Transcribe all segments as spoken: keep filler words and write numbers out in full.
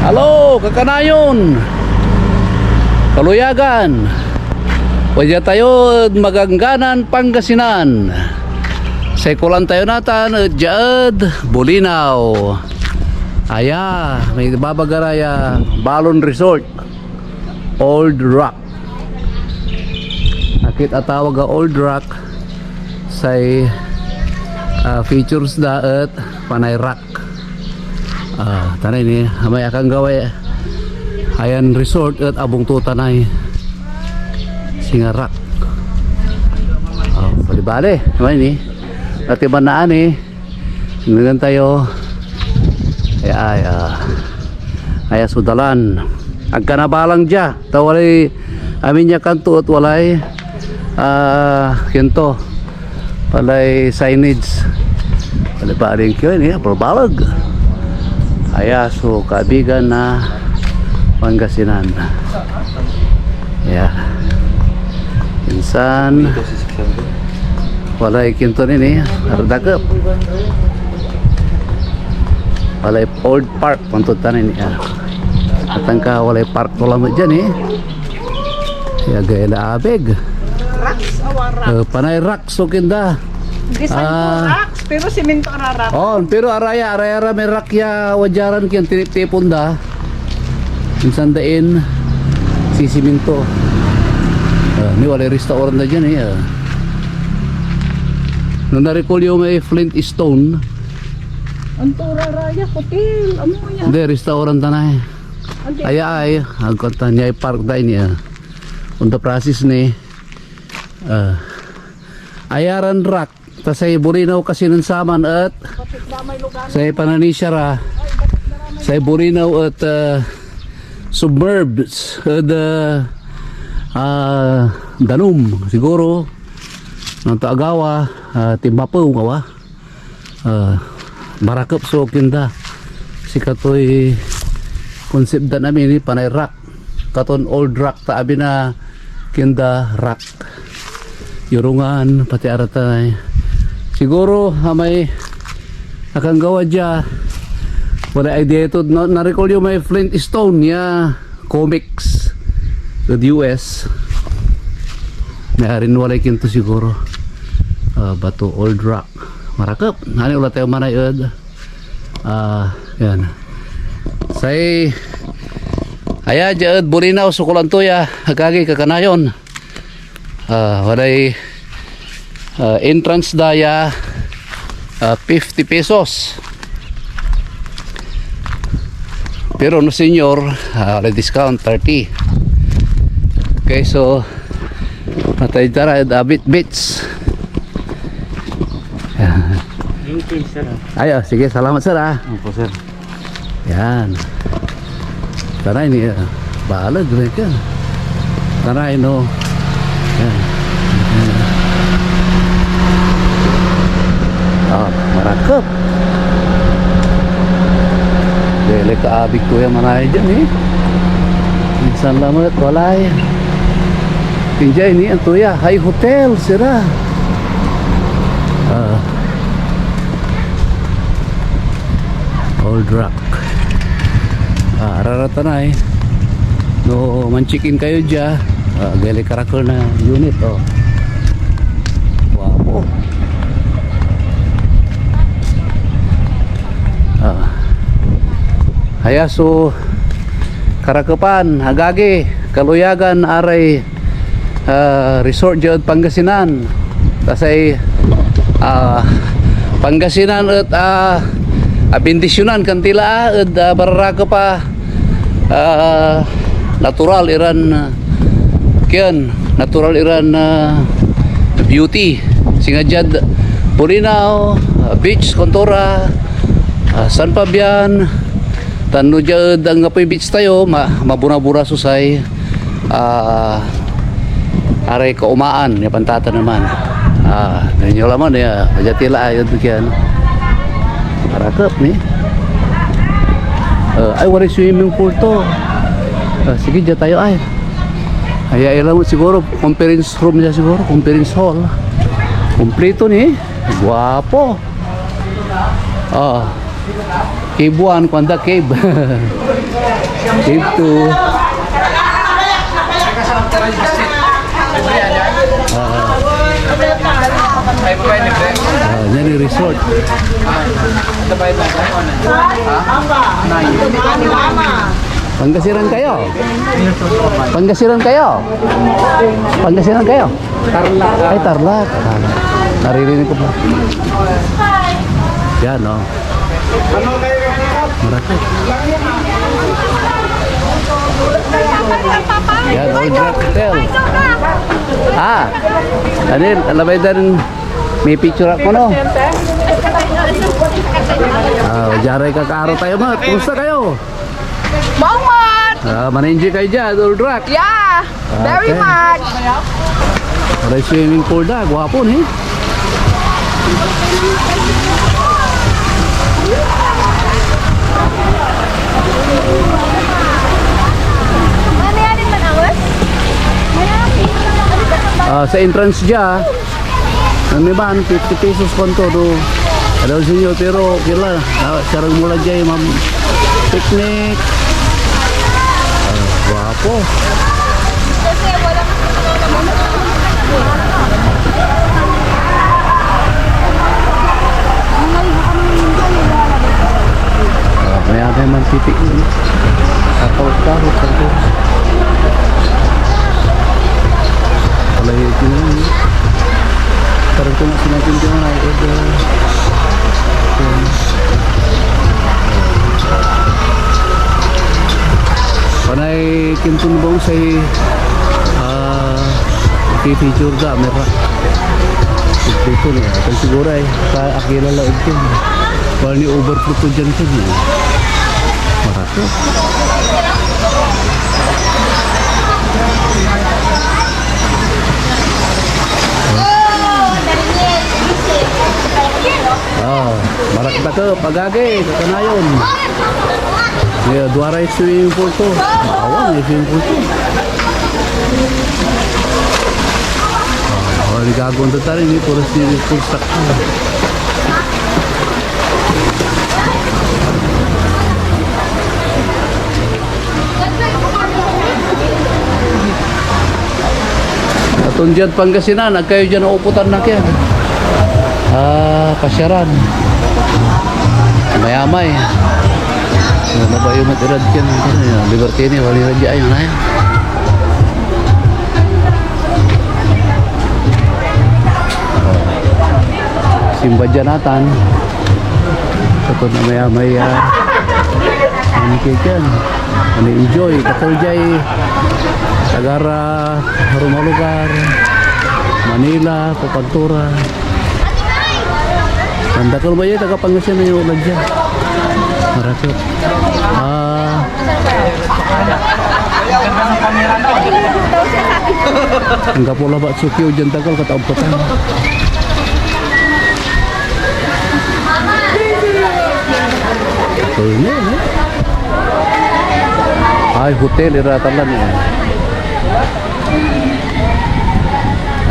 Hello, kakanayon, kaluyagan. Wadya tayo ed Magangganan, Pangasinan. Say kulaan tayo natan et dia ed Bulinaw. Aya, may ibabaga ra ya Balon Resort, Old Rock. Akit atawag a Old Rock, say, ah, features da et panay rock. Ah, tanay ni, amay akanggaway ayan resort et abung to tanay singa rock. Ah, bali-bali, amay ni. Pati man naan ni, Nengnengen tayo. Ay, ay, ah. Aya so dalan. Agka nabalang dia. Ta walay amin ya kanto et walay, ah, kinto. Walay signage. Walay paring kyo, eh, balbaleg. Aya so kaabigan na Pangasinan. Aya. Insan, walay kinto nin, eh, ardakep. Walay old park, pantod tanin, eh. Atangka, walay park to lamet dia, eh. Aya, gaya la abig. Rocks, awa, rocks. Eh, panay rocks so kinda. Design ko Ah. rocks, pero simento ararak. Oh, pero araya, araya ra may rock ya wadya ran kian tiniptipon da. Insan da in sisiminto. Ah, ni walay restaurant da dia, eh, ah. No narikol yo may Flint Stone. Anto ra raya, hotel, amo ya. Hindi, restaurant da na, eh. Andi. Aya ay, agko ta, niay park da ini, ah. On the process ni, ah, aya ran rock. Ta say Bulinaw kasi nen saman et say pananisia ra, say Bulinaw et, ah, submerged ed, ah, ah, danum, siguro. Nanto agawa, ah, tinmapew, awa. Ah, marakep so kinda. Sikatoy konsep dan amin, eh, panay rock. Katon old rock ta abi na kinda rock. Yorungan, pati aratay. Siguro, amay akanggawa dia, walay idea to. Na-, narikol yo may Flint Stone ya comics ed U S. Nayarin walay kinto siguro. Ah, bato, old rock. Marakep. Ani wala tayo manay ed. Ah, yan. Say, aya, dia ed Bulinaw so kulanto ya, agagi, kakanayon. Ah, walay, ah, entrance da ya, ah, fifty pesos. Pero no senior, ah, walay discount, thirty. Okay, so, patay tara, Abit Beach. Thank you, sir. Ay, oh, sige, salamat, sir, ah. Opo, sir. Yan. Tanay ni, ah, baleg, re, ka. Tanay, no. Yan. Ah, marakep. Dele ka abig ko ya manaya dian, eh. Minsan lamet, walay. Pinjay ni, anto ya? Hay hotel, sira. Ah. Old Rock. Ah, araratanay. No man-check-in kayo dia, ah, gali karakel na unit, oh. Guapo. Ah. Aya so karakepan, agagi, kaluyagan, aray ah, resort diad Pangasinan. Ta say, ah, Pangasinan et, ah, abindisyonan kan tila, ah, ed, ah, bararakep a, ah, natural iran, ah, kian, natural iran, ah, beauty. Singa diad Bulinaw, ah, Beach, Contura, ah, San Fabian, tan no dia ed anggapoy beach tayo, ma-, mabura-bura so say ah, aray kaumaan ya pantataneman. Ah, ninyo laman ya, wadya tila ayod kian. Arakep ni. Ah, ay, waray swimming pool to. Ah, sige, dia tayo ay. Ay, ay, laman siguro conference room dia siguro, conference hall. Kompleto ni. Guapo. Ah. Cave one, kuanda cave. Cave two. Ah, ah, yan yung resort. Pangasinan kayo? Pangasinan kayo? Pangasinan kayo? Tarlac. Ay, Tarlac. Ah, naririnig ko pa. Yan, oh. Marami. Yan, Old Rock Hotel. Ah, Anil, labay dan may picture ako, no? Ah, diaray kakaaro tayo, mat. Kumusta kayo? Maong, mat! Ah, man-enjoy kayo dyan, Old Rock. Yeah, very much. May swimming pool da, gwapo ni. Ah, sa entrance dyan, ano ba, fifty pesos kuan to, do. Hello, senyor, pero okay la. Ah, sarag mo la dyan, ma'am. Picnic. Ah, gwapo. Ah, maya may manpipiknik. Kapag kahit, kapag. Wala yung tingin, eh. Parang kung sinabi ko nga, eh, eh, Panay kinton bong say, ah, pipicture da, may pa. Ito ni, ito siguro ay, ka-, akilala ito. Wala ni overflow ko dyan ito, eh. Marato. Ah, marakdakep, agagi, kakanayon. Yeah, duaray swimming pool to. Awan, may swimming pool to. Ah, wala ni gagawin to tayo, hindi puro swimming pool sa Aton diad Pangasinan, ag kayo diyan nauputan na kiyan. Ah, pasyaran. Mayamay. Ano ba yung matirad kiyan? Libertine, wali na diyan, ay. Simba diyan natan. Sakot na mayamay, ah, ano kiyan? Ano, enjoy. Dakel diay taga ra, harumay lugar, Manila, Papantura. Andakel ba ya taga Pangasinan ya wala dia? Marakep. Ah. Anggapo labat so queue dian, dakel, kataob-taob. Ayun, eh. Ay, hotel, iratan la ni.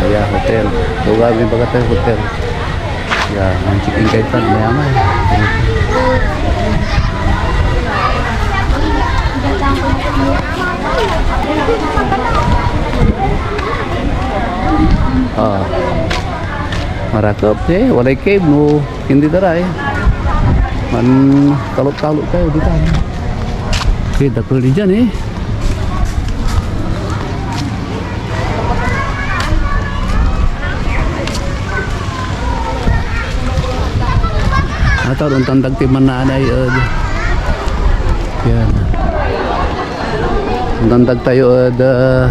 Aya, hotel. Lugar ni baga tayo, hotel. Ya, ang chicken kaitan, maya-maya. Ah. Marakep, eh. Walay cave, no? Hindi da ra, eh. Mankalot-kalot kayo, ditan. Okay, dakel ni dian, eh. Ata, ontan dagti mananay, eh. Yan. Nandag tayo ed, ah,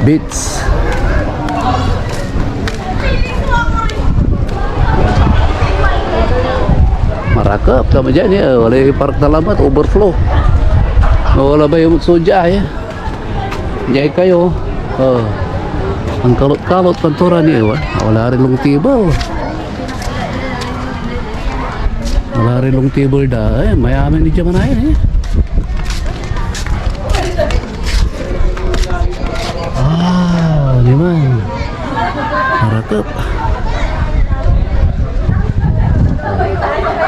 beach. Marakep kami dian, ya. Walay park na lamet, overflow. Wala ba yung sodya, ya? Diay kayo. Oh. Ang kalot-kalot, pantura ni, wa-, wala rin long table. Wala rin long table da. Ay, mayaman ni Jaman ay, eh. Ah, di man. Marakep.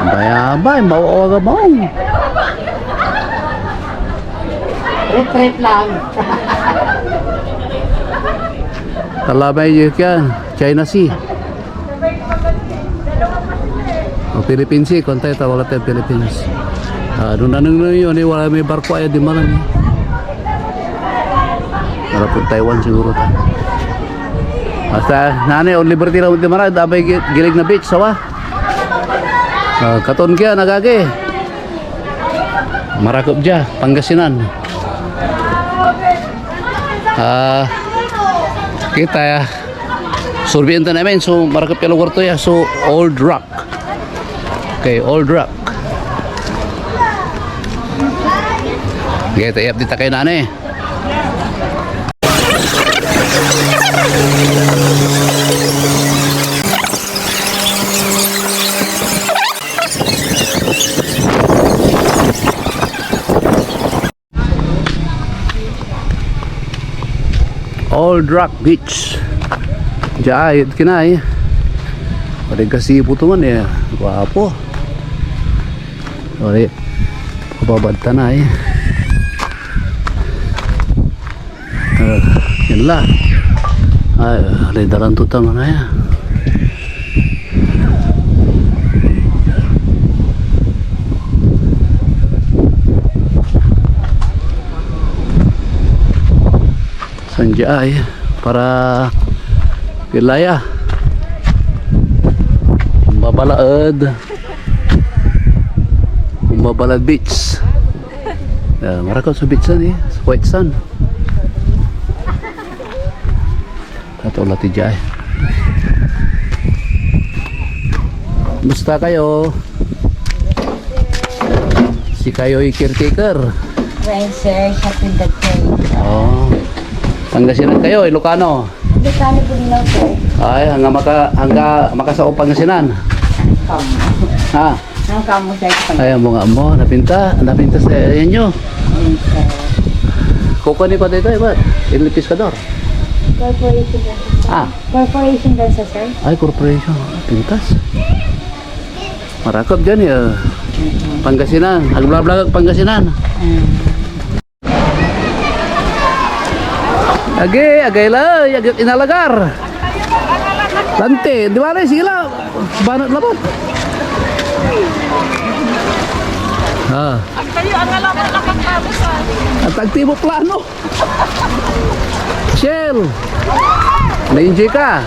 Bayabay, mawawag a maong. Trip-trip lang. Talamay yun yan, China Sea. O, Philippine Sea, kuan tayo, tawag tayo Philippines. Ah, nung nanengneng yun, eh, wala may barko ay dimalan, eh. Wala po Taiwan siguro ta. Basta, nanay, o Liberty lang dimalan, abay gi-, gilig na beach, sawa. Ah, katon kaya, nagagi. Marakep dia, Pangasinan. Ah, kita ya. Surveyan ta namin so marakep ya lugar to ya, so Old Rock. Okay, Old Rock. Okay, ta i-update ta kayo, nanay. Old Rock Beach. Diay, ed kinay. Waday gazebo to man eh. Guapo. Waday, mababad ta na eh. Ah, yan la. Ay, walay dalan to tama na ya. Sandiay para Pilaya. Babalaed. Babalaed Beach. Ah, marakep so beach san eh, sa White Sand. Ato la ti diay. Kumusta kayo? Si kayo'y caretaker? Ranger, Captain Dagkay. Oh. Pangasinan kayo, Ilocano? Ilocano, Bolinao, sir. Ay, hangga maka-, hangga makasao Pangasinan. Kam. Ha? Ang kamo sa isang Ay, ang mga mo, napinta, napinta sa inyo. Ayun, sir. Kukuha ni pa dito, iba? El Pescador. Corporation dan, sir. Ah. Corporation dan, sir. Ay, corporation. Pintas. Marakep dian, eh. Mm-mm. Pangasinan. Agblablag Pangasinan. Mm. Agi, agay la, agi, inalagar. Lante, di ba, sige la, banat labat. Ah. Agtayo, ang alaman, nakakamusan. At agtibo plano. Shell, na-enjoy ka?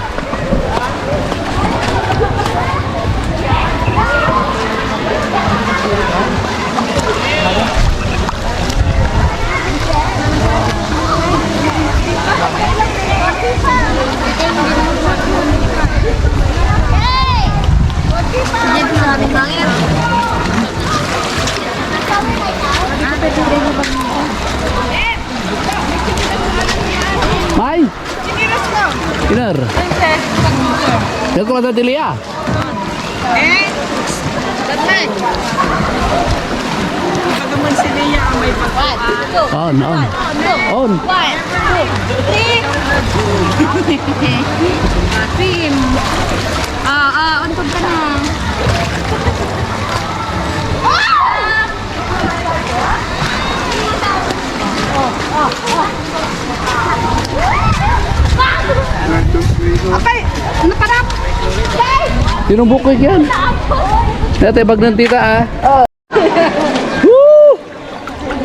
May? Iner. Yan ko lang sa tiliya. Eh? Baka man si Nia ang may pagkuhan. On, on. On. One, two, three. Team. Ah, ah, on ka na. Apay, ano pa na? Tinumbok ko yan. Dati, bag ng tita, ah. Woo!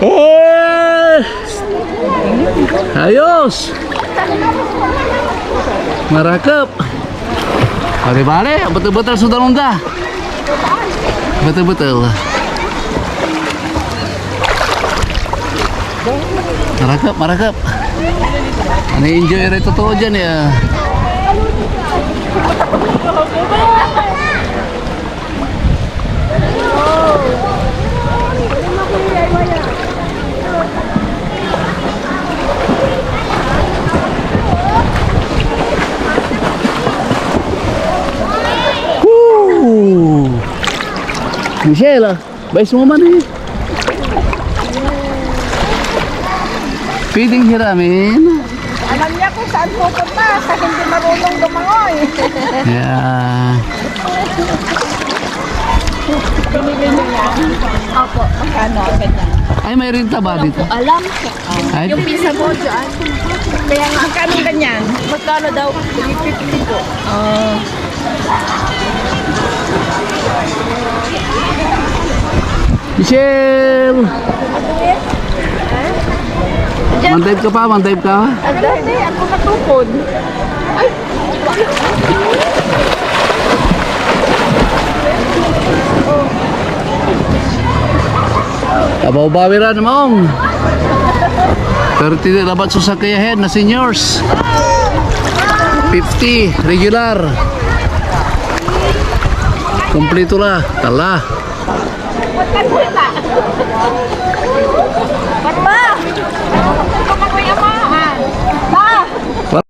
Eh! Ayos! Marakep! Bale-bale, betel-betel so danum da. Betel-betel. Marakep, marakep. Ano, enjoy ray totoo dyan, eh. Woo! Michelle, ah. Bais mo man eh. Pwedeng hiramin. Alam niya kung saan pupunta sa hindi marunong lumangoy. Yeah. Binili niya yan? Opo. Magkano? Ganyan. Ay, may renta ba dito? Alam ko. Ay, yung pizza mo dyan. Kaya nga, magkano ganyan? Magkano daw? Three fifty po. Ah. Michelle! One dive ka pa, one dive ka? Ang dami, ako matukod. Ay! Abaw-bawi ra, Maong. Thirty labat so sakayahen na seniors. Fifty, regular. Kompleto la. Tala.